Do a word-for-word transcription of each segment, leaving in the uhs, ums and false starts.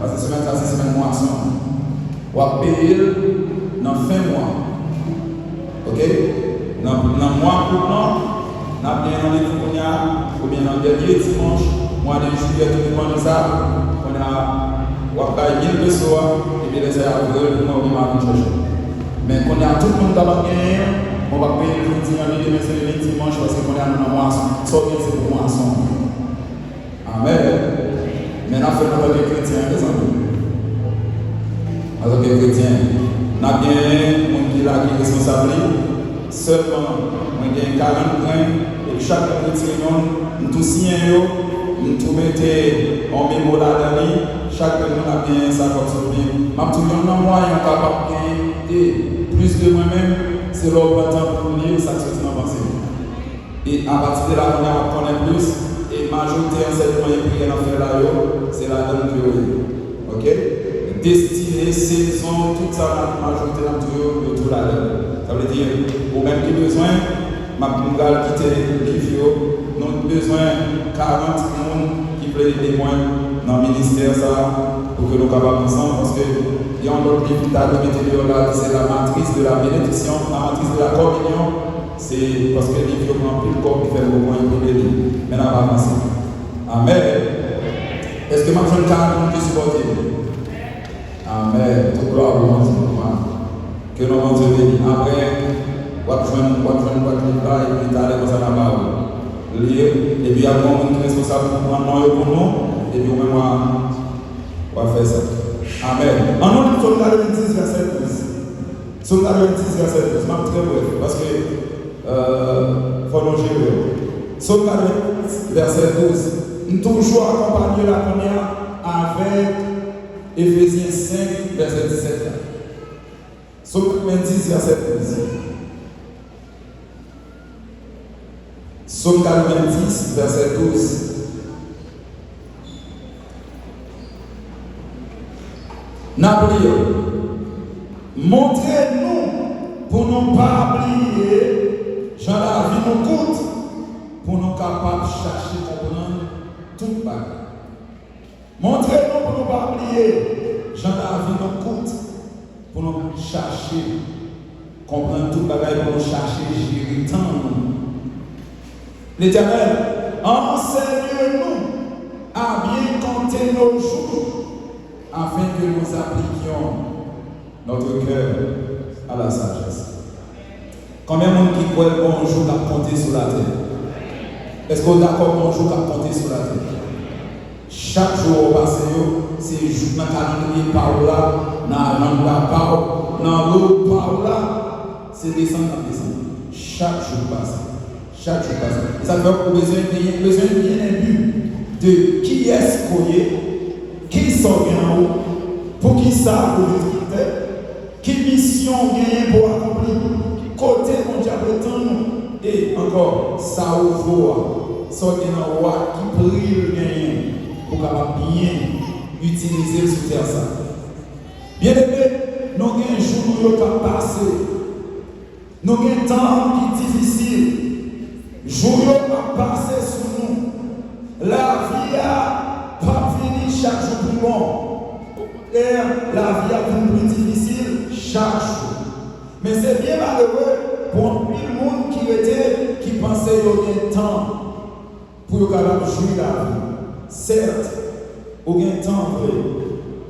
Paske semèn sa se semèn mwason. W ap peye l nan fen mwa. Oke? Nan, nan mwa out lan, n ap gen randevou kounye a, oubyen nan dènye dimanch mwa de jiyè, tou depann de sa. Kounye a, w ap bay mil peso a, epi lè sa y ap voye l pou mwen, oubyen m a vin chèche l. Men kounye a, tout moun ta p ap genyen, mwen p ap peye l jodi a, ni demen, se demen dimanch, paske kounye a, nou nan mwason. Sa w gen, se pou mwason. Amèn. Men n ap fè l antanke kretyen, mezanmi. Antanke kretyen, n ap gen moun ki la ki responsab li. Sèlman, mwen gen karant grenn, epi chak moun retire yonn, m tou siyen yo, m tou mete yon memo ladan li, chak grenn moun ap gen sa kòm souvni. M ap di w, yonn nan mwayen w kapab gen de, plis de mwen menm, se lè w pran tan pou w li sa k soti nan panse w. E apati de la, kounye a w ap konnen plis, e majorite ansèyman e priyè n ap fè la yo, se ladan l ke yo ye. Oke? Destine, sezon, tout sa, majorite n ap di yo, yo tou ladan l. Sa vle di, ou menm ki bezwen, m ap, m pral kite liv yo, nou bezwen karant moun ki vle ede mwen nan ministè sa a, pou ke nou kapab ansanm, paske gen yon lòt liv m ta dwe mete deyò la, ki se La Matrice de la Bénédiction, La Matrice de la Communion, se paske liv yo pran anpil kòb ki fè m poko enprime li. Men n ap avanse. Amèn. Èske m ap jwenn karant moun ki sipòte m? Amèn. Tout glwa pou Bondye. Ke non Bondye beni. Apre, w ap jwenn, w ap jwenn bwat liv la, epi talè konsa n a ba ou. Li, epi ap gen yon moun ki responsab pou pran non yo pou nou, epi ou menm w a, w a fè sa. Amèn. Ann nou li Sòm katrevenndis, vèsè douz. Sòm katrevenndis, vèsè douz. M ap trè brèf, paske, euh, fò nou jere yo. Sòm katrevenndis, vèsè douz. M toujou akonpanye la kounye a avèk Efezyen senk, vèsè disèt la. Sòm katrevenndis, vèsè douz. Sòm katrevenndis, vèsè douz. N ap li l. Montre nou pou nou pa bliye jan lavi nou kout, pou nou kapab chache konprann tout bagay. Montre nou pou nou pa bliye jan lavi nou kout, pou nou chache konprann tout bagay, pou nou chache jere tan nou. L'Éternel, enseigne-nous à bien compter nos jours, afin que nous appliquions notre cœur à la sagesse. Konbyen moun ki kwè gon jou k ap konte sou latè? Èske w dakò gon jou k ap konte sou latè? Chak jou w pase yo, se jou nan kalandriye pa w la, nan ajanda pa w, nan lòd pa w la, se desann k ap desann. Chak jou k pase. Chak jou k pase. E sa k fè ou bezwen genyen, bezwen byen enbi de kiyès ke w ye, kisa w gen nan ou, poukisa ou vin sou latè, ki misyon w genyen pou w akonpli, ki kote Bondye ap ret tann ou, e ankò, sa ou vo a, sa w gen nan ou a, ki pri l genyen pou w kapab byen itilize l sou tè sa. Byeneme, nou gen jou nou yo k ap pase. Nou gen tan ki difisil. Jou yo ap pase sou nou. Lavi a p ap vini chak jou pi bon. Okontrè, lavi a vin pi difisil chak jou. Men se byen malere pou anpil moun ki rete, ki panse yo gen tan pou yo kapab jwi lavi. Sèt, ou gen tan vre,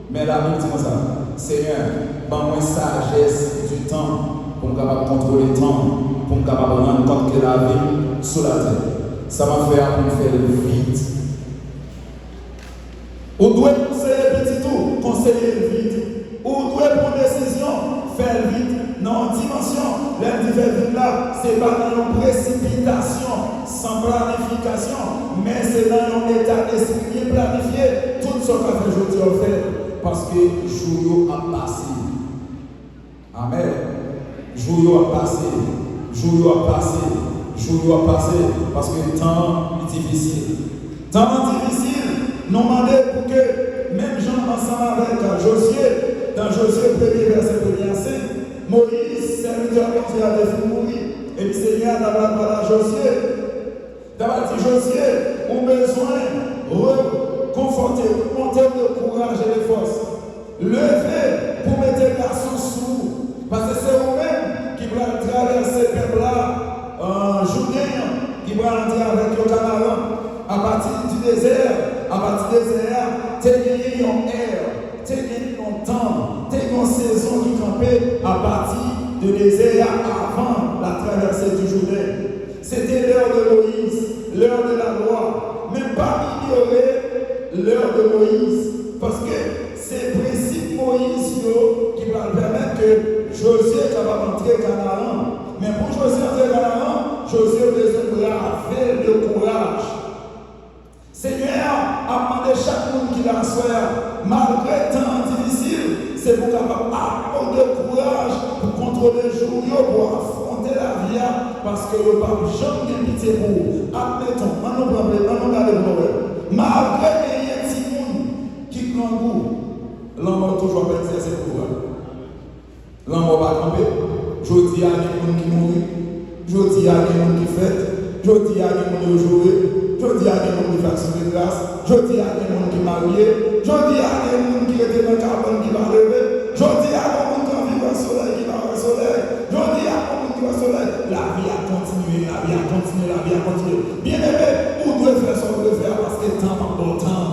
men Labib di konsa, Senyè, ban mwen sajès di tan pou m kapab kontwole tan, pou m kapab rann kont ke lavi m sou latè. Sa m ap fè a pou m fè l vit. Ou dwe konseye pitit ou, konseye l vit. Ou dwe pran desizyon, fè l vit. Nan yon dimansyon, lè m di fè l vit la, se pa nan yon presipitasyon, san planifikasyon, men se nan yon eta despri byen planifye. Tout sa w ka fè jodi a, w fè l, paske jou yo ap pase. Amèn. Jou yo ap pase, jou yo ap pase, jou yo ap pase, paske tan an difisil. Tan an difisil, nou mande pou ke, menm jan ansanm avèk Jozye, nan Jozye premye vèsè premye a senk, Moyiz, sèvitè Bondye a, te fin mouri, epi Senyè a t ap pale a Jozye. Li t ap di Jozye, ou bezwen rekonfòte, remonte, rekoure Kouraj e lefòs. Leve pou mete gason sou ou. Paske se ou menm ki pral travèse pèp la, euh, Jouden an, ki pral antre avèk yo Kanaran. Apati di dezè, apati dezè a, te genyen yon è, te genyen yon tan, te gen yon sezon ki kanpe apati de dezè a avan la travèse di Jouden. Se te lè de Moyiz, lè de lalwa. Men pa inyore lè de Moyiz, paske se prensip Moyiz yo ki pral pèmèt ke Jozye kapab antre Kanaran. Men pou Jozye antre Kanaran, Jozye bezwen brave de kouraj. Senyè a ap mande chak moun ki la aswè a, malgre tan an difisil, se pou w kapab ap mande kouraj pou kontwole jou w yo, pou w afwonte lavi a, paske yo p ap janm gen pitye pou ou. Admeton, ann nou pran, ann nou gade pou nou wè. Malgre genyen timoun ki grangou, lanmò toujou ap egzèse pouvwa l. Lanmò pa kanpe. Jodi a, gen moun ki mouri. Jodi a, gen moun ki fèt. Jodi a, gen moun yo joure. Jodi a, gen moun ki fè aksyon de gras. Jodi a, gen moun ki marye. Jodi a, gen moun ki rete nan kabann ki pa leve. Jodi a, gen moun ki anvi wè solèy ki pa wè solèy. Jodi a, gen moun ki wè solèy. Lavi a kontinye, lavi a kontinye, lavi a kontinye. Byeneme, ou dwe fè sa w dwe fè a paske tan p ap ba w tan.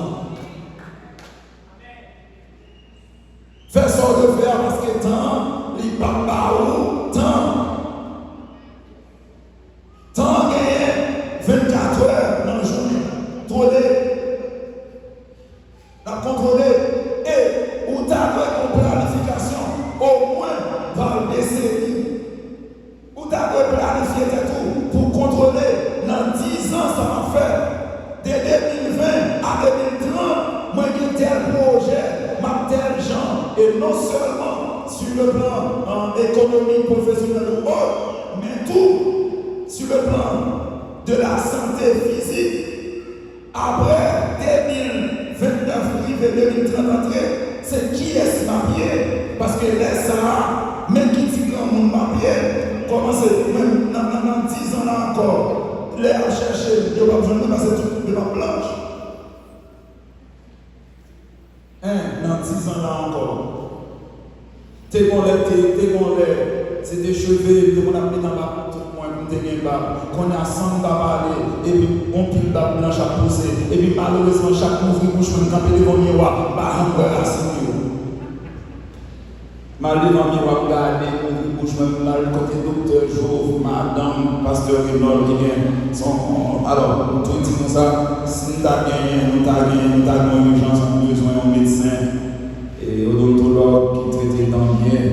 Fè sa w dwe fè a, paske tan an, li p ap ba ou tan. Tan an genyen vennkat è nan jounen. Twole. L ap kontwole. E ou ta dwe gen yon planifikasyon, omwen pa deseni. Ou ta dwe planifye tèt ou pou kontwole nan diz an sa m ap fè. De de mil ven a de mil trant, mwen gen tèl pwojè, m ap tèl jan. E non sèlman sur le plan, euh, économique, professionnel ou autre, men tou sur le plan de la santé physique. Apre de mil vennèf rive de mil trant antre, se kiyès m ap ye? Paske lè sa a, men ki ti granmoun m ap ye. Kòmanse, mwen, nan, nan, nan diz an la ankò, lè y ap chèche m, yo p ap jwenn mwen paske tout bouch yo p ap blanch. Hein, nan diz an la ankò. Te gon lè, te, te gon lè, se te cheve m te konn ap met anba tout mwen pou m te gen bab. Kounye a, san m pa pale, epi gon pil bab blanch ap pouse. Epi malerezman, chak m ouvri bouch mwen, m kanpe devan miwa, m pa janm wè rasin yo. M al devan miwa, m gade, m ouvri bouch mwen, m al kote doktè Jove, madanm, pastè Renold ki gen son, alò, m tou di nou sa, si n ta genyen, nou ta genyen, nou ta gen yon ijans, nou bezwen yon medsen, e odontològ ki trete dan byen,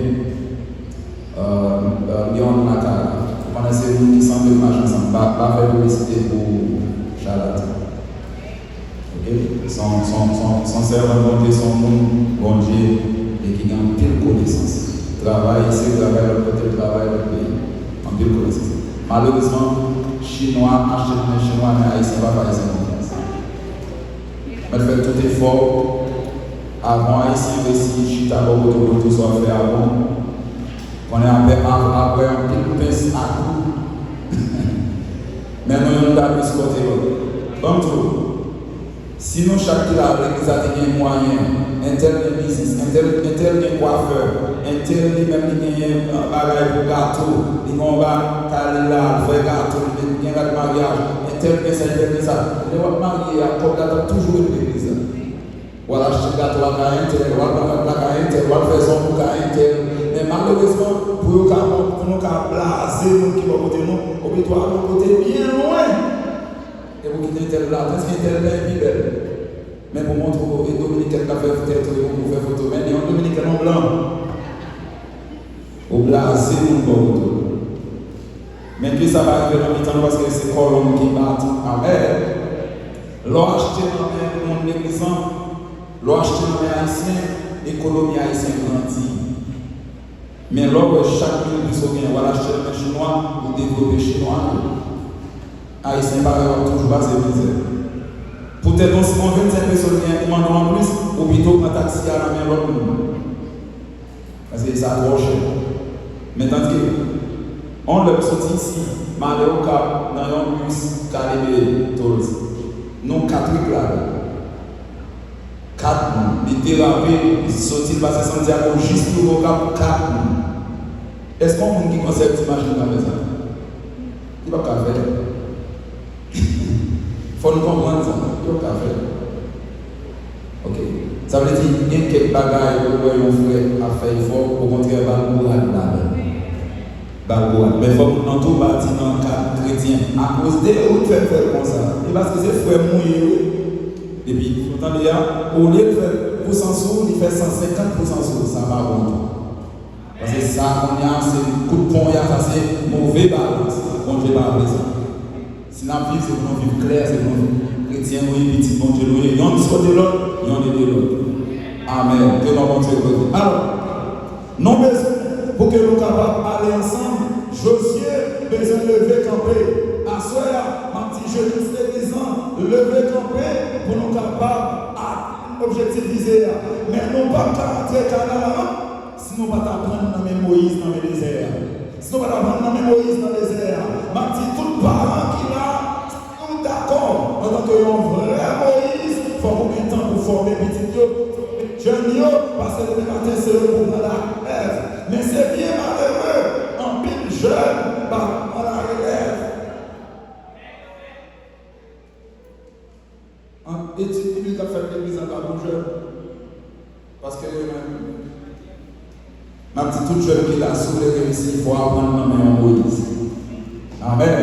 euh, euh, gen yon lakay. Ou konnen se moun ki sanble m mache ansanm. Pa, pa fè piblisite pou chalatan. Ok? Se yon, se yon, se yon, se yon sèvant Bondye, se yon moun Bondye, e ki gen anpil konesans. Travay isi, travay lòt kote, travay lòt peyi. Anpil konesans. Malerezman, Chinwa achte nan men Chinwa, men Ayisyen pa fè Ayisyen konfyans. Mèt fè tout efò avan Ayisyen resi chita bò kote w, pou tout sa w ap fè avan. Konnen apre, ap-, apre anpil pens ak kou. Men nou youn ta plis kote lòt. Ban m di w, si nou chak ki la, legliz la te gen mwayen, entèl gen biznis, entèl, entèl gen kwafè, entèl li menm li genyen, euh, bagay pou gato, li gen yon ba-, kay li la, l fè gato, li gen rad maryaj, entèl gen sa, entèl gen sa. Lè w ap marye a, kòb la t ap toujou ret legliz la. W al achte gato lakay entèl, w al pran rad lakay entèl, w al fè zòt pou kay entèl. Men malerezman, pou yo ka, pou nou ka blaze moun ki bò kote nou, ou pito al yon kote byen lwen. E pou kite entèl la, tandiske entèl la pi bèl. Men pou montre w, e Dominikèn k ap fè tèt ou, e pou fè foto. Men yon Dominikèn, yon blan. Ou blaze moun bò kote w. Men ke sa pa rive nan mitan nou, paske se kòlonn ki bat. Amèn. Lè w achte nan men moun legliz lan, lè w achte nan men Ayisyen, ekonomi ayisyen grandi. Men lè w wè chak mil pis ou genyen, w al achte nan men Chinwa, ou devlope Chinwa yo. Ayisyen parèy w ap toujou pase mizè. Poutèt yon, yon vennsenk peso l genyen, ou mande w anplis, ou pito pran taksi a nan men lòt moun. Paske sa twò chè. Men tande, yon lè m soti isi, m ale Okap nan yon bis Caribe Tours. Nou kat trip ladan. Kat moun. Li derape, li soti, li pase Santiago jis rive Okap, kat moun. Èske yon moun ki konsève ti machin ka fè sa? Li p ap ka fè l. Fò n konprann sa. Li p ap ka fè l. Ok. Sa vle di, gen kèk bagay, ou wè yon frè ap fè efò, okontrè, ba l kouraj ladan l. Ba l kouraj. Men fòk moun nan tou pa di nan kad kretyen, akoz de ou k fè m fè l konsa. E paske se frè m ou ye, wi. Epi, ou tande a, olye l fè pou san sou ou, li fè san senkant pou san sou ou. Sa pa bon tou. Paske sa kounye a, se kout pon y a, sa se move balans. Bondye pa vle sa. Si n ap viv, se pou nou viv klè, se pou nou viv kretyen nou ye, pitit Bondye nou ye, yonn sou kote lòt, yonn ede lòt. Amèn. Ke non Bondye glorifye. Alò, nou bezwen, pou ke nou kapab ale ansanm, Jozye bezwen leve kanpe. Aswè a, m ap di jewis legliz lan, leve kanpe pou nou kapab atenn objektif vize a. Men nou p ap ka antre Kanaran si nou pa t aprann nan men Moyiz nan men dezè a. Si nou pa t aprann nan men Moyiz nan dezè a, m ap di tout paran ki la, si nou dakò, antanke yon vrè Moyiz, fòk ou gen tan pou fòme pitit yo, jèn yo, paske demen maten se yo pou pran larèv. Men se byen malere, anpil jèn pa pran larèv. An, etid biblik k ap fèt legliz la pa pou jèn. Paske yo menm, m ap di tout jèn ki la, si w vle reyisi, fò w aprann nan men yon Moyiz. Amèn.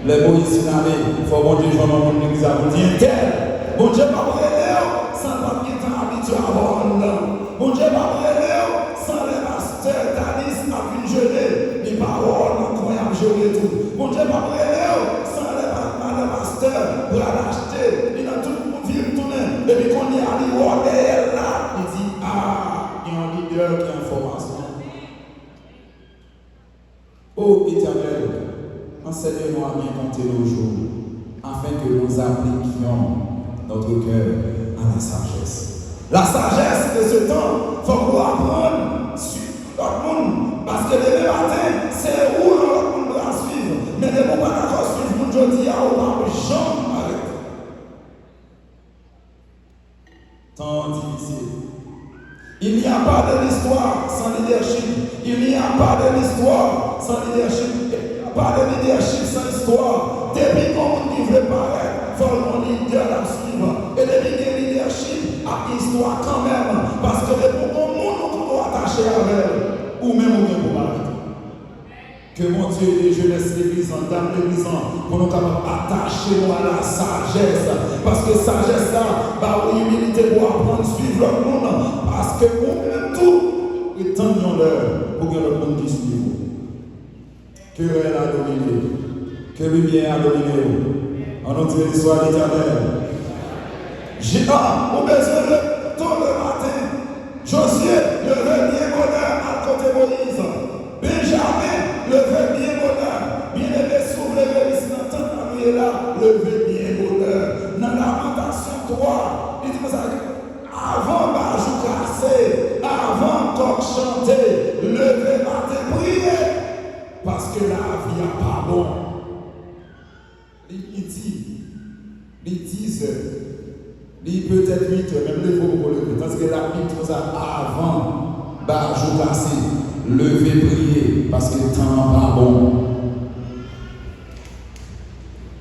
Lè Moyiz fin ale, fò Bondye jwenn yon moun legliz la pou di, entèl, Bondye p ap rele w san l p ap gen tan abitye avè w anndan. Bondye p ap rele w san lè pastè Tanis ap vin jene, li pa wè w nan kwen ap jene tou. Bondye p ap rele w san lè pa-, madan pastè pral achte, li nan tout moun vin tounen. Epi kounye a, li wè w dèyè l la, li di, a, gen yon lidè ki an fòmasyon. Ô Éternel, enseigne-nous à bien compter nos jours, afin que nous appliquions notre cœur à la sagesse. La sagesse de ce temps, fòk ou aprann swiv lòt moun, paske demen maten, se ou yon lòt moun pral swiv. Men depi w pa dakò swiv moun jodi a, ou p ap janm arete. Tan an difisil. Il n'y a pas de l'histoire sans leadership. Il n'y a pas de l'histoire sans leadership. Il n'y a pas de leadership sans histoire. Depi gon moun ki vle parèt, fò l gon lidè l ap swiv. E depi gen leadership, ap gen istwa kanmenm. Paske depi w gon moun ou konnen w atache avè l, ou menm ou gen pou parèt. Ke Bondye ede jenès legliz lan, dam legliz lan, pou nou kapab atache nou a la sajès. Paske sajès la ba ou imilite pou aprann swiv lòt moun. Paske ou menm tou, ou tann yon lè pou gen lòt moun ki swiv ou. Ke rèy la domine w. Ke limyè a domine w. Ann nou di, Béni soit l'Éternel. Jidan, ou bezwen leve to le maten. Jozye leve byen bonè al kote Moyiz. Benjamen leve byen bonè. Byeneme, si w vle reyisi nan tant la nou ye la, leve byen bonè. Nan Lamantasyon twa, li di konsa, avan bajou kase, avan kòk chante, leve maten priye, paske lavi a pa bon. Li midi, li dizè, li petèt uitè, menm leve w poko leve. Tandiske l ap di konsa, avan bajou kase, leve priye, paske tan an pa bon.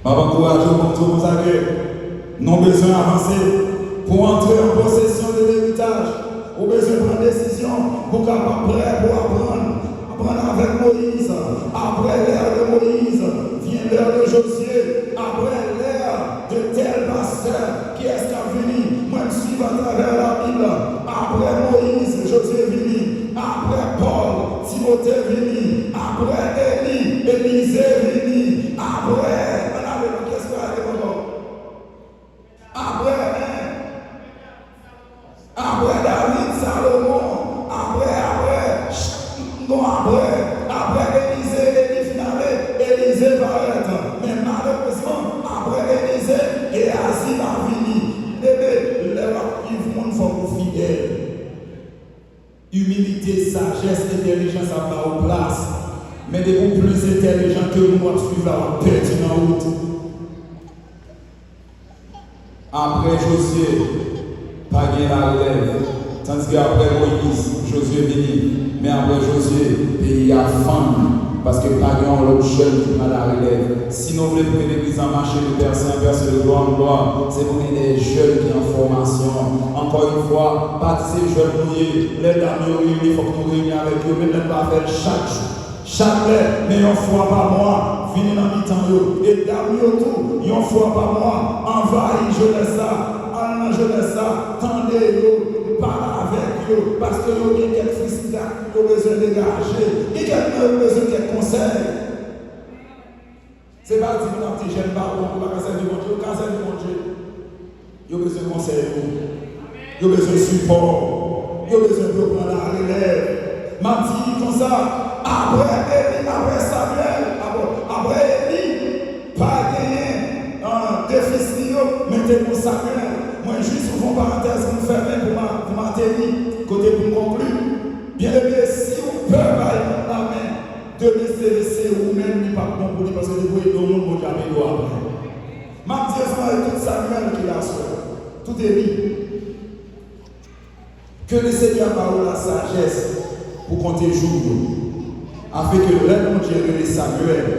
M ap ankouraje w, m ap di w konsa ke nou bezwen avanse pou antre an posesyon de leritaj. Ou bezwen pran desizyon pou w kapab prè pou aprann. Aprann avèk Moyiz. Après l'ère de Moïse, vient l'ère de Josué. Après l'ère de tel pasteur, kiyès k ap vini? Mwen, m swiv atravè Labib. Apre Moyiz, Jozye vini. Apre Pòl, Timote vini. Apre Eli, Elize vini. Apre, ann ale non, kiyès k prale ankò? Apre, en. Apre David, Salomon. Apre, apre, chak moun gon apre. Apre Elize, Eli fin ale, Elize parèt. Men malerezman, apre Elize, Geyazi pa vini. Bebe, lè w ap swiv moun, fòk ou fidèl. Imilite, sajès, entèlijans ap ba w plas. Men depi w plis entèlijan ke moun w ap swiv la, w ap pèdi nan wout. Apre Jozye, Pa gen larelèv. Tandiske apre Moyiz, Jozye vini. Men apre Jozye, peyi a fann. Paske pa gen yon lòt jèn ki pran larelèv. Si nou vle pou ke legliz lan mache de pèse an pèse, de glwa an glwa, se pou gen de jèn ki an fòmasyon. Ankò yon fwa, pa di se jèn nou ye. Lè dam yo reyini, fòk nou reyini avèk yo. Menm lè n pa fè l chak jou. Chak lè, men yon fwa pa mwa, vini nan mitan yo. E dam yo tou, yon fwa pa mwa, anvayi jenès la, al nan jenès la, tande yo, pale avèk yo, paske yo gen kèk fristrasyon yo bezwen degaje, gen kèk nan yo bezwen kèk konsèy. Se pa di pou n ap di jèn pa bon, yo pa ka sèvi Bondye, yo ka sèvi Bondye. Yo bezwen konsèy ou. Yo bezwen sipò. Yo bezwen pou yo pran larelèv. M ap di konsa, apre Eli, apre Samyèl, apre, apre Eli, pa genyen, ah, de fis li yo, men te gon Samyèl. Mwen jis ouvri yon parantèz pou m fèmen, pou m a-, pou m ateri, kote pou m konkli. Byeneme, si w pè bay moun lamen, demen se, se ou menm li p ap bon pou li, paske depi w ede yon moun, Bondye ap ede w apre. M ap di ansanm avèk tout Samyèl ki la aswè, tout Eli, ke le Senyè ba ou lasajès pou konte jou w yo, afenke lè Bondye rele Samyèl,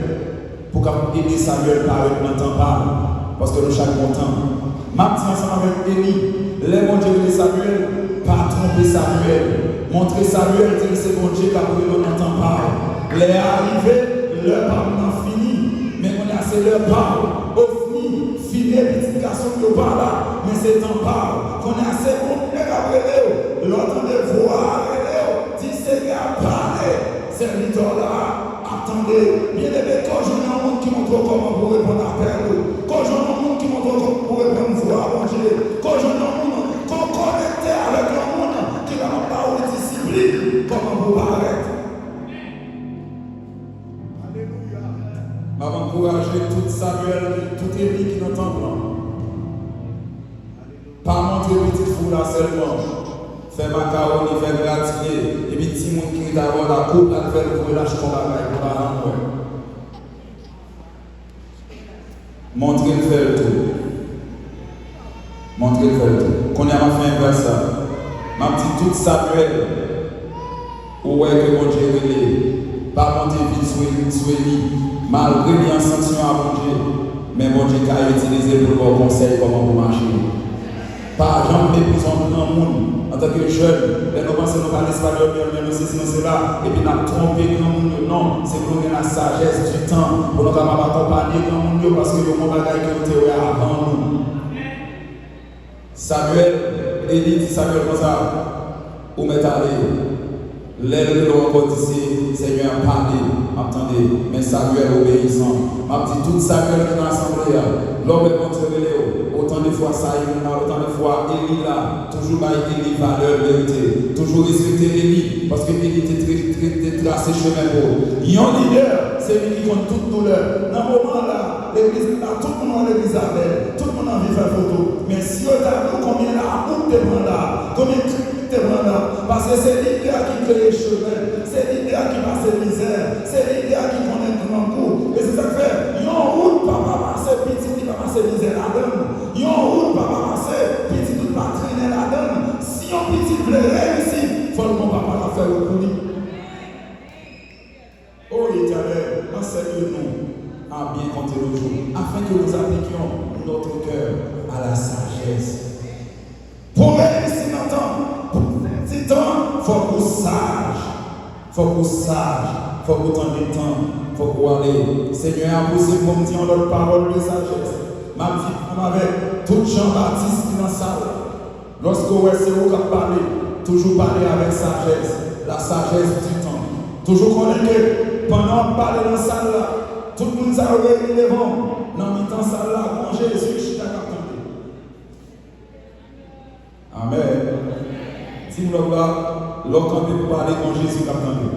pou w kapab ede Samyèl parèt nan tan pa l, paske nou chak gon tan. M ap di ansanm avèk Eli, lè Bondye rele Samyèl, pa twonpe Samyèl. Montre Samyèl, di l se Bondye k ap rele w nan tan pa w. Lè a rive, lè pa m nan fini. Men kounye a se lè pa w. Ofni, Finè, pitit gason m yo pa la, men se tan pa w. Kounye a se Bondye k ap rele w. Lè w tande vwa a rele w, di, Senyè, pale, sèvitè w la ap tande. Byeneme, ke w jwenn yon moun ki montre w kòman pou w reponn apèl ou. Ke w jwenn yon moun ki montre w kòman pou w reponn vwa Bondye. Ke w jwenn yon moun, ke w konekte avèk yon moun ki kapab ba ou disiplin kòman pou w parèt. M ap ankouraje tout Samyèl, tout Eli ki nan tanp lan. Pa montre pitit fi w la sèlman. Fè makawoni, fè gratine, epi timoun ki ret avè w la, kou pral fè l voye l achte yon bagay pou paran l wè. Montre l fè l tou. Montre l fè l tou. Kounye a m ap fè envès la. M ap di tout Samyèl ou wè ke Bondye rele, pa monte vin sou Eli, sou Eli, malgre li an sanksyon a Bondye, men Bondye ka itilize l pou l ba w konsèy kòman pou mache. Pa janm meprize yon granmoun. Antanke jèn, lè nou panse nou pale espanyòl byen, nou sesi, nou sela, epi n ap twonpe granmoun yo. Non, se pou nou gen la sajès di tan, pou nou kapab akonpanye granmoun yo, paske yo gon bagay ke yo te wè avan nou. Samyèl, Eli di Samyèl konsa, ou mèt ale. Lè l rele w ankò, di se Senyè a pale, m ap tande. Men Samyèl obeyisan. M ap di tout Samyèl ki nan asanble a, lè w wè Bondye rele w, otan de fwa sa Eli la, otan de fwa Eli la, toujou bay Eli valè l merite. Toujou respekte Eli, paske Eli te, te, te, te trase chemen pou ou. Yon lidè, se li ki konn tout doulè. Nan moman la, legliz la, tout moun wè legliz la bèl, tout moun anvi fè foto. Men si yo ta di w konbyen lakou w te pran la, konbyen krik w te pran la, paske se lidè a ki kreye chemen, se lidè a ki pase mizè, se lidè a ki konnen grangou. E se sa k fè, yon wout papa pase, pitit li pa pase mizè ladan l. Yon wout papa pase, pitit ou pa trennen ladan l. Si yon pitit vle reyisi, fò l gon papa k ap fè wout pou li. O Eternel, enseigne-nous à bien compter nos jours, afin que nous appliquions notre cœur à la sagesse. Pou reyisi nan tan, pou fè ti tan, fòk ou saj. Fòk ou saj. Fòk ou tande tan. Fòk ou ale. Senyè a pouse m pou m di yon lòt pawòl de sajès. M ap di ansanm avèk tout Jan Batis ki nan sal la. Lòske w wè se ou k ap pale, toujou pale avèk sajès, la sagesse du temps. Toujou konnen ke pandan w ap pale nan sal la, tout moun sa yo reyini devan w, nan mitan sal la, gon Jezi ki chita k ap tande. Amèn. Di moun lòt la, lè w kanpe pou pale, gon Jezi k ap tande w.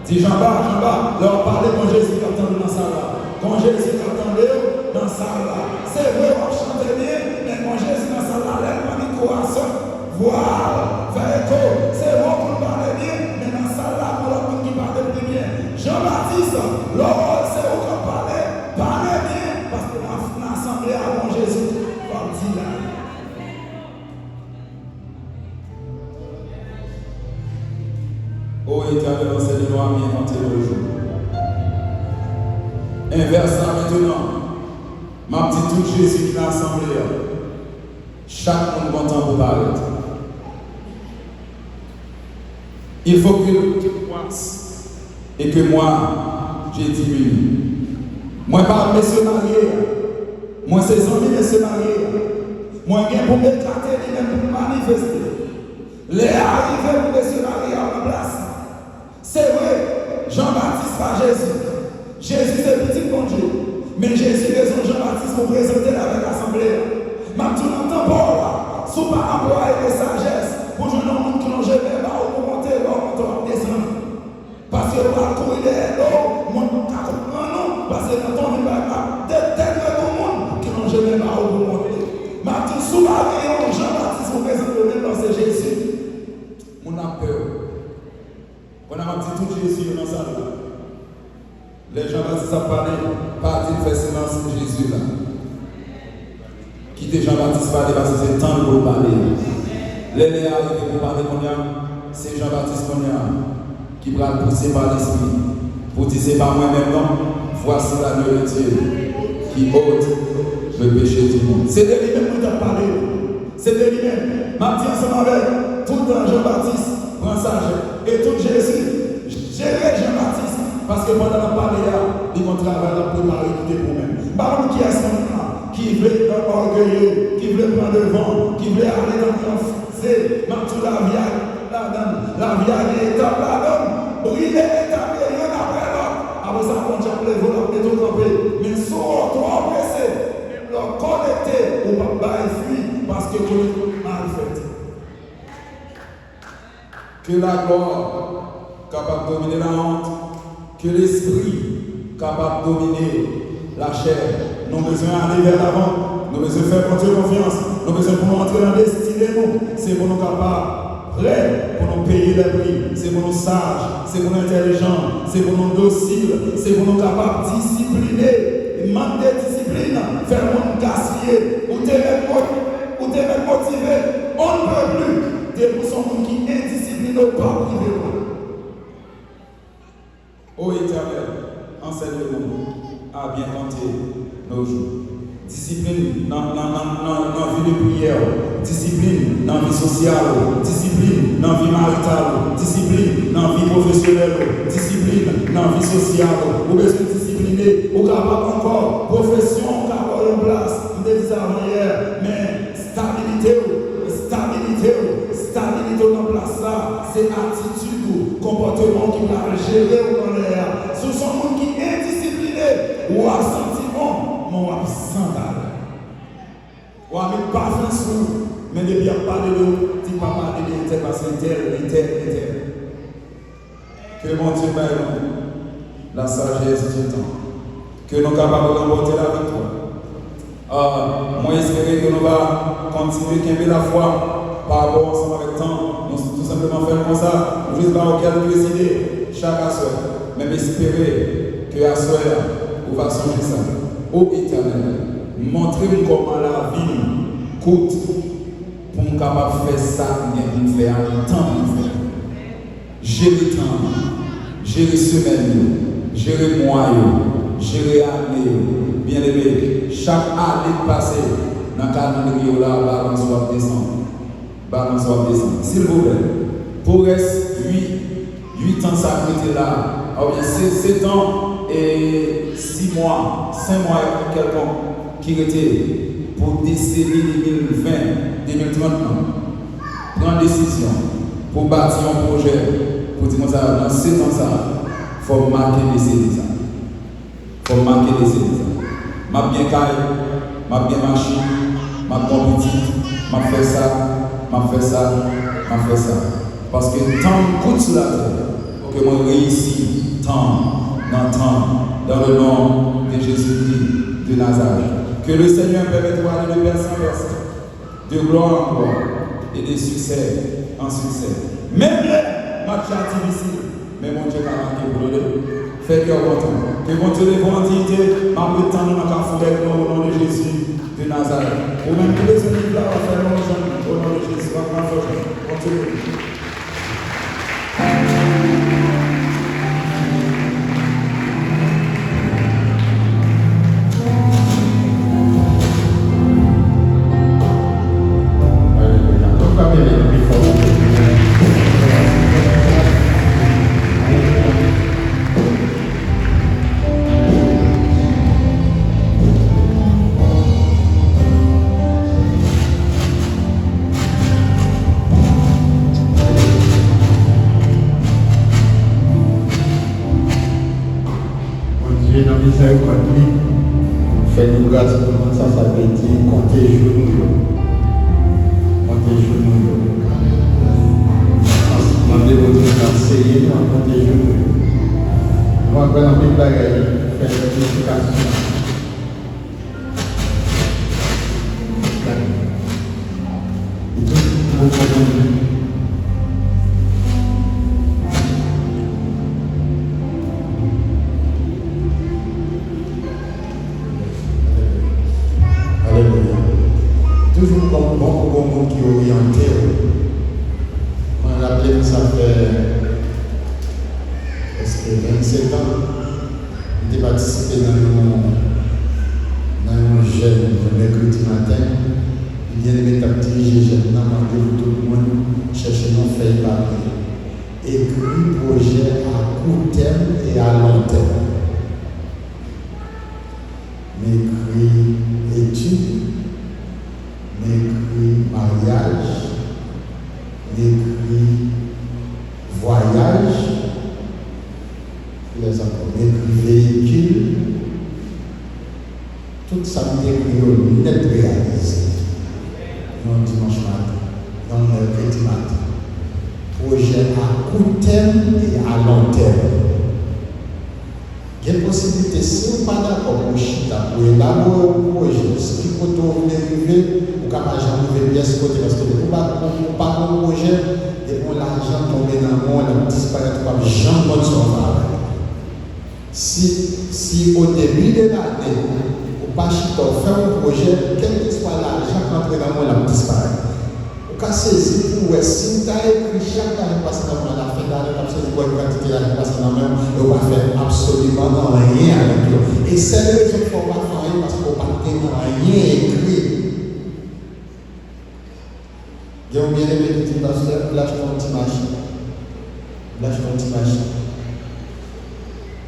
Di, Janba, Janba, lè w ap pale, gon Jezi k ap tande w nan sal la. Gon Jezi k ap tande w nan sal la. Se vre, w ap chante byen, men gon Jezi nan sal la, lè l pran mikwo a, vwa a fè eko. Se vre, w konn pale byen, men nan sal la, gon lòt moun ki pale l pi byen. Jan Batis, lè w wè se ou k ap pale, pale byen, paske nan, nan asanble a, gon Jezi w ap di la. O Etènèl, ansèye nou a byen konte nos jours. Envès la mentnan, m ap di tout Jezi ki nan asanble a, chak moun gon tan pou parèt. Il faut que Dieu croisse et que moi, je diminue. Mwen pa mesye marye a. Mwen se zanmi mesye marye a. Mwen gen pou m ekate li menm pou m manifeste. Lè a rive pou mesye marye a pran plas. Se vre, Jan Batis pa Jezi. Jezi se pitit Bondye. Men Jezi bezwen Jan Batis pou prezante l avèk asanble a. M ap di w nan tan pa w la, si w pa anplwaye de sajès pou jwenn yon moun ki lonje men ba w pou monte, lè w monte w ap desann. Paske yo pral kouri dèyè do w, moun pou ka konprann ou, paske nan tan w vin bay ap detenn yo pou moun ki lonje men ba w pou monte. M ap di w, si w pa gen yon Jan Batis pou prezante w, menm lè w se Jezi, moun ap pè w. Kounye a m ap di tout Jezi yo nan sal la. Lè Jan Batis ap pale, pa di l fè silans pou Jezi la. Kite Jan Batis pale paske se tan l pou l pale. Lè lè a rive pou pale kounye a, se Jan Batis kounye a ki pral pouse pa Lespri pou di se pa mwen menm non, voici l'agneau de Dieu qui ôte le péché du monde. Se de li menm mwen t ap pale. Se de li menm. M ap di ansanm avèk tout Jan Batis pran sajès. E tout Jezi jere Jan Batis. Paske pandan l ap pale a, li gon travay l ap prepare kite pou menm. M pa konn kiyès nan nou ki vle ògeye, ki vle pran devan, ki vle ale nan yon faze. M ap di w lavi a gen ladan l. Lavi a gen etap ladan l. Brile etap yo youn apre lòt. Apre sa, Bondye ap leve w, l ap mete w kanpe. Men si w twò prese, menm lè w konekte, ou p ap bay fwi, paske konekte mal fèt. Que la gloire capable dominer la honte, que l'esprit capable dominer la chair. Nou bezwen ale vè lavan, nou bezwen fè Bondye konfyans, nou bezwen pou nou antre nan destine nou, se pou nou kapab prè pou nou peye lè pri, se pou nou saj, se pou nou entèlijan, se pou nou dosil, se pou nou kapab disipline. Mank de disiplin fè moun gaspiye. Ou te mèt mot-, ou te mèt motive, on ne peut plus. Depi w se yon moun ki endisipline, ou p ap rive lwen. O Etènèl, ansèye nou a byen konte nos jours. Disiplin nan, nan, nan, nan, nan vi de priyè w, disiplin nan vi sosyal ou, disiplin nan vi marital ou, disiplin nan vi pwofesyonèl ou, disiplin nan vi sosyal ou. Ou bezwen disipline, ou kapab ankò, pwofesyon ou ka ba w yon plas, m te di sa avan yè, men stabilite w, stabilite w, stabilite w nan plas sa, se atitid ou, konpòteman w ki pral jere w nan lè a. Si w se yon moun ki endisipline, w ap santi bon, men w ap san valè. W a met pafen sou ou, men depi y ap pale de ou, di pa pale de entèl, paske entèl, entèl, entèl. Ke Bondye bay nou la sagesse du temps. Ke nou kapab ranpòte laviktwa. Ah, mwen espere ke nou va kontinye kenbe lafwa pa rapò ansanm avèk tan. Nou tou senpleman fè l konsa. Nou jis ba w kèlke ide chak aswè. Men m espere ke aswè a, ou va sonje sa. O Etènèl, montre m kòman lavi m kout pou m kapab fè sa m gen pou m fè a nan tan pou m fè l. Jere tan an, jere semèn yo, jere mwa yo, jere ane yo. Byeneme, chak ane k pase nan kalandriye w la, balans ou ap desann. Balans ou ap desann. Silvouplè, pou rès uit, uit an sa k rete la, oubyen se, sèt an e sis mwa, senk mwa kèlkonk ki rete pou deseni de mil ven, de mil trant lan. Pran desizyon pou bati yon pwojè pou di konsa, nan sèt an sa, fò m make deseni sa. Fò m make deseni sa. M ap gen kay, m ap gen machin, m ap gen pitit, m ap fè sa, m ap fè sa, m ap fè sa. Paske tan m kout sou latè, fò ke mwen reyisi tan m nan tan m, dans le nom de Jésus-Christ de Nazareth. Que le Seigneur permette ou aller de perse en perse, de gloire en gloire et de succès en succès. Menm lè match la difisil, men Bondye ka make pou nou de. Fè kè w kontan. Ke Bondye leve w an diyite, m ap ret tann ou nan kafou dèyè nou, au nom de Jésus de Nazareth. Ou menm ki bezwen viv la, w ap fè menm jan, au nom de Jésus, w ap pran fòs. Bondye beni. Mizèrikòd li fè nou gras pou konn sa sa vle di konte jou nou yo. Konte jou nou yo. Mande Bondye pou l anseye nou a konte jou nou yo. Nou aprann anpil bagay, fè nou purifikasyon. Li toujou bon pou nou. Alelouya. Toujou bon, bon pou gon moun ki oryante w. Mwen raple m sa fè prèske vennsenk an. M te patisipe nan yon, nan yon jèn yon mèkredi maten. Byeneme t ap dirije jèn nan, mande pou tout moun chèche yon fèy papye. Ekri pwojè a kou tèm e a lon tèm. M ekri etid, m ekri maryaj, m ekri vwayaj, kilès ankò? M ekri veyikil. Tout sa m te ekri yo nèt reyalize. Yon dimanch maten, yon mèkredi maten. Pwojè a kou tèm e a lon tèm. Gen posiblite, si w pa dakò pou w chita, pou w elabore yon pwojè, ki kote w vle rive, ou ka pa janm rive pyès kote, paske depi w pa, ou pa gen yon pwojè, depi yon lajan tonbe nan men w, l ap disparèt, ou p ap janm konn sa w fè avè l. Si, si o debi de lane, ou pa chita, w fè yon pwojè, kèlkeswa lajan k antre nan men w, l ap disparèt. Ou ka sezi pou w wè si w ta ekri chak lajan k pase nan men w, alafen lajan k ap sezi pou w wè kantite lajan k pase nan men w, e w pa fè absoliman anyen avèk yo. E sèl rezon k fè w pa fè anyen, paske w pa t gen anyen ekri. Gen yon byeneme ki di m, "Pastè, m vle achte yon ti machin. M vle achte yon ti machin."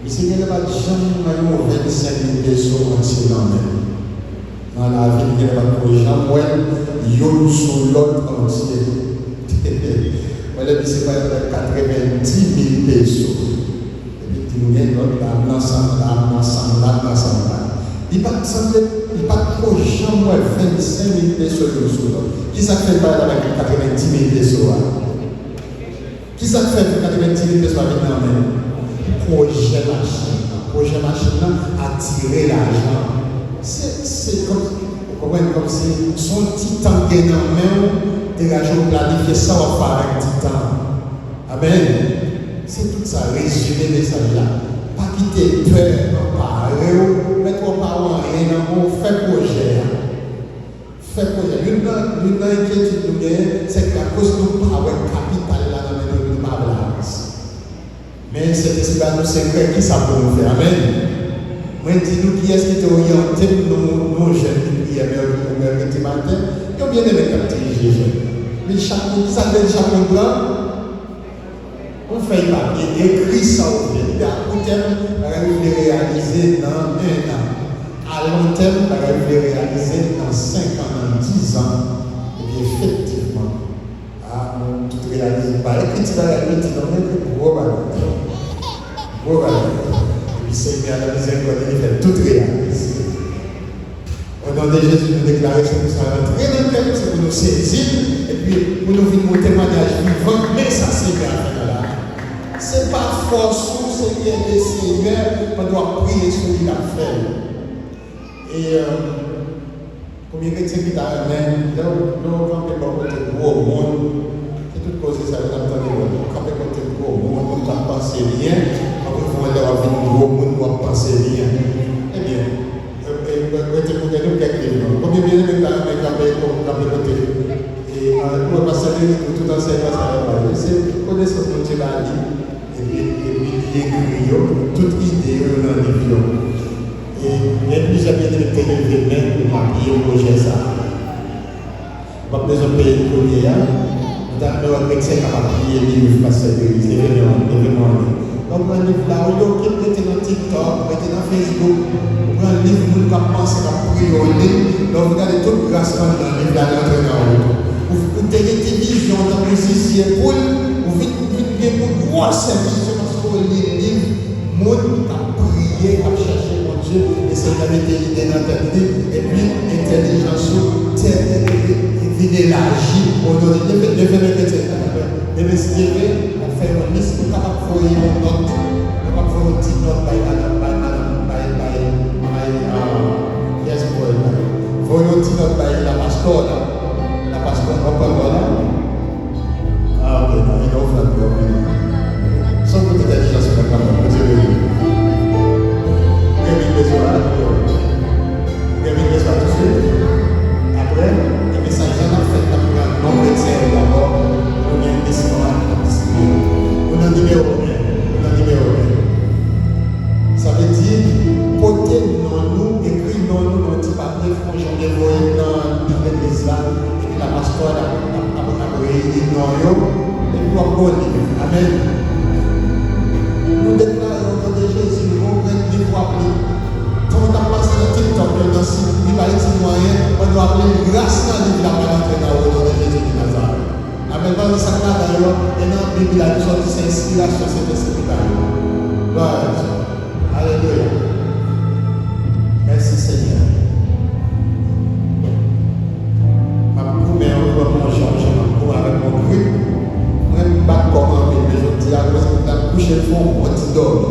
Misye genlè pa t janm wè yon vennsenk mil peso antye nan men l. Nan lavi l, genlè pa t ko janm wè l youn sou lòt antye. Mwen, lè misye pale avèk katrevenndis mil peso. Epi l di m, "Gen lòt la, m nan sanm la, m nan sanm la, m nan sanm la." Li pa t sanble, li pa t ko janm wè vennsenk mil peso youn sou lòt. Kisa k fè l pale avèk katrevenndis mil peso a? Kisa k fè katrevenndis mil peso a vin nan men l? Pwojè machin nan. Pwojè machin nan atire lajan. Se, se kòm, ou konprann, kòm se, se yon ti tan k gen nan men w, degaje w planifye sa w ap fè avèk ti tan an. Amèn. Se tout sa, rezime mesaj la. Pa kite pè anpare w, mèt w anpare w anyen nan men w, fè pwojè a. Fè pwojè. Youn nan, youn nan enkyetid nou genyen, se ke akoz nou pa wè kapital la nan men nou, nou pa vle avanse. Men Sentespri ba nou sekrè, kisa pou nou fè. Amèn. Mwen di nou kiyès ki te oryante m nan, nan yon jèn ki priye mèkredi, mèkredi maten, yon byeneme k ap dirije jèn. Men chak moun, kisa l te di chak moun pran? Yon fèy papye, ekri sa w vle. Li te akoute m, bagay ou vle reyalize nan en an. A lon tèm, bagay ou vle reyalize nan senk an, nan diz an. Epi efektivman, a, nou tout reyalize. Pa ekri ti bagay piti, non, nou ekri gwo bagay. Gwo bagay. Epi Senyè a nan mizèrikòd li, li fè tout reyalize. O non de Jezi, nou deklare Sentespri a rantre nan kè nou, se pou nou sezi l, epi pou nou vin yon temwayaj vivan, men sa Senyè a fè nan lavi nou. Se pa fòs ou, se ede Senyè, pandan w ap priye sou li, l ap fè l. E, euh, konbyen kretyen ki ta renmen, lè w, lè w kanpe bò kote gwo moun, se tout koze sa yo n ap tande, w kanpe kote gwo moun, moun k ap panse byen, anpil fwa lè w ap vin gwo moun, w ap panse byen. Ebyen, E, e, rete pou gade kèk liv, non. Konbyen byeneme ta renmen kanpe, kanpe kote? E, a, nou wè pastè Denis, nou tout ansèyman sa yo ba yo. Se konesans Bondye ba li, epi, epi li ekri yo, tout ide yo, yo nan liv yo. E, gen plizyè byeneme ki te leve men pou m apiye pwojè sa a. Ou p ap bezwen peye l kounye a. Nou ta renmen wè kretyen k ap apiye liv pastè Denis. Leve men w, leve men w. Donk, pran liv la, olye w rete nan TikTok, rete nan Facebook, ou pran liv moun k ap panse, k ap priye, ou li l. Lè w vin gade tout gras k anndan liv la, li antre nan ou tou. Ou, ou te gen ti vizyon tankou zizi epoul, ou vin, ou vin gen yon gwòsè vizyon paske w li liv moun k ap priye, k ap chèche Epi Senyè mete ide nan tèt li, epi entèlijans ou tèt li vin elaji. O non de Dye, leve, leve men kretyen nan, leve, leve, l ap fè yon lis, ou kapab voye yon nòt, ou kapab voye yon ti nòt bay madanm, bay madanm, bay, bay, bay, ah, yes, boy, bay. Voye yon ti nòt bay la pastò la, la pastò, w ap pran bò la. Ah, ok, non, e non, frè, non, e non. Son kote entèlijans ou mèt la, Bondye beni. Gen vin bezwen la, gen vin bezwen tout suit. Apre, e mesaj la n ap fè, n ap pran non kretyen yo dabò, nou gen desizyon a, n ap distribye. Ou nan nimewo en, ou nan nimewo en. Sa vle di, pote non nou, ekri non nou nan yon ti papye, fè yon jan de voye nan, nan legliz la, epi la pastò a ap, ap, ap, ap reyini non yo, epi w ap ba w liv. Amèn. Nou deklare o non de Jezi, ou gen liv w ap li. Tan w t ap pase nan TikTok yo, nan sit, li pa itil nou anyen, pandan w ap li gras nan liv la pral antre nan ou o non de Jezi de Nazarèt. Amèn. Paske sa k ladan yo, e nan Bib la, ki sòti, se enspirasyon Sentespri ki ba yo. Glwa a Dye. Alelouya. Mèsi, Senyè. M ap goumen, wi, kòm yon jan, jan m ap goumen avèk yon grip. Mwen, m bat kò m anpil, men jodi a, akoz mwen t ap kouche, m fè yon bon ti dòmi.